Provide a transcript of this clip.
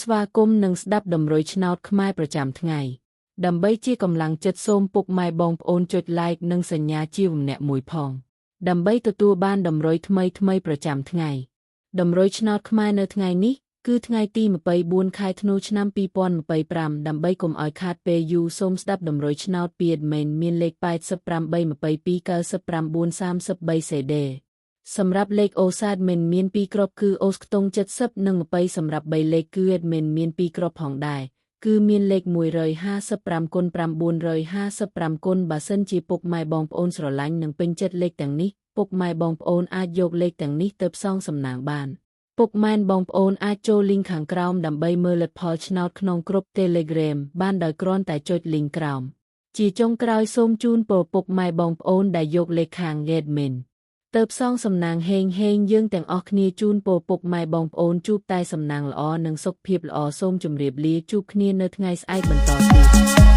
ស្វាគមន៍និងស្ដាប់តម្រុយឆ្នោតខ្មែរប្រចាំថ្ងៃដើម្បីជាកម្លាំងចិត្តសូមពុកម៉ែបងប្អូនចុច Like និងសញ្ញាជាវម្នាក់មួយផង ដើម្បីទទួលបានតម្រុយថ្មីថ្មីប្រចាំថ្ងៃតម្រុយឆ្នោតខ្មែរនៅថ្ងៃនេះគឺថ្ងៃទី24ខែធ្នូឆ្នាំ2025ដើម្បីកុំឲ្យខាតពេលយូរសូមស្ដាប់តម្រុយឆ្នោតពី admin មានលេខ88 22 99 33 CD សម្រាប់លេខអូសា admin មាន2គ្រាប់គឺអូសខ្ទង់70និង20សម្រាប់3លេខគឺ admin មាន2គ្រាប់ផងដែរគឺមានលេខ155គុណ955គុណបើសិនជាពុកម៉ែបងប្អូនស្រឡាញ់និងពេញចិត្តលេខទាំងនេះពុកម៉ែបងប្អូនអាចយកលេខទាំងនេះទៅផ្សងសំណាងបានពុកម៉ែនបងប្អូនអាចចូល link ខាងក្រោមដើម្បីមើលលទ្ធផលឆ្នោតក្នុងក្រុម Telegram បានដោយគ្រាន់តែចុច link ក្រោមជាចុងក្រោយសូមជូនពរពុកម៉ែបងប្អូនដែលយកលេខខាង admin ទៅផ្សងសំណាងហេងហេងយើងទាំងអស់គ្នាជូនពរពុកម៉ែបងប្អូនជួបតែសំណាងល្អនិងសុខភាពល្អសូមជម្រាបលាជួបគ្នានៅថ្ងៃស្អែកបន្តទៀត។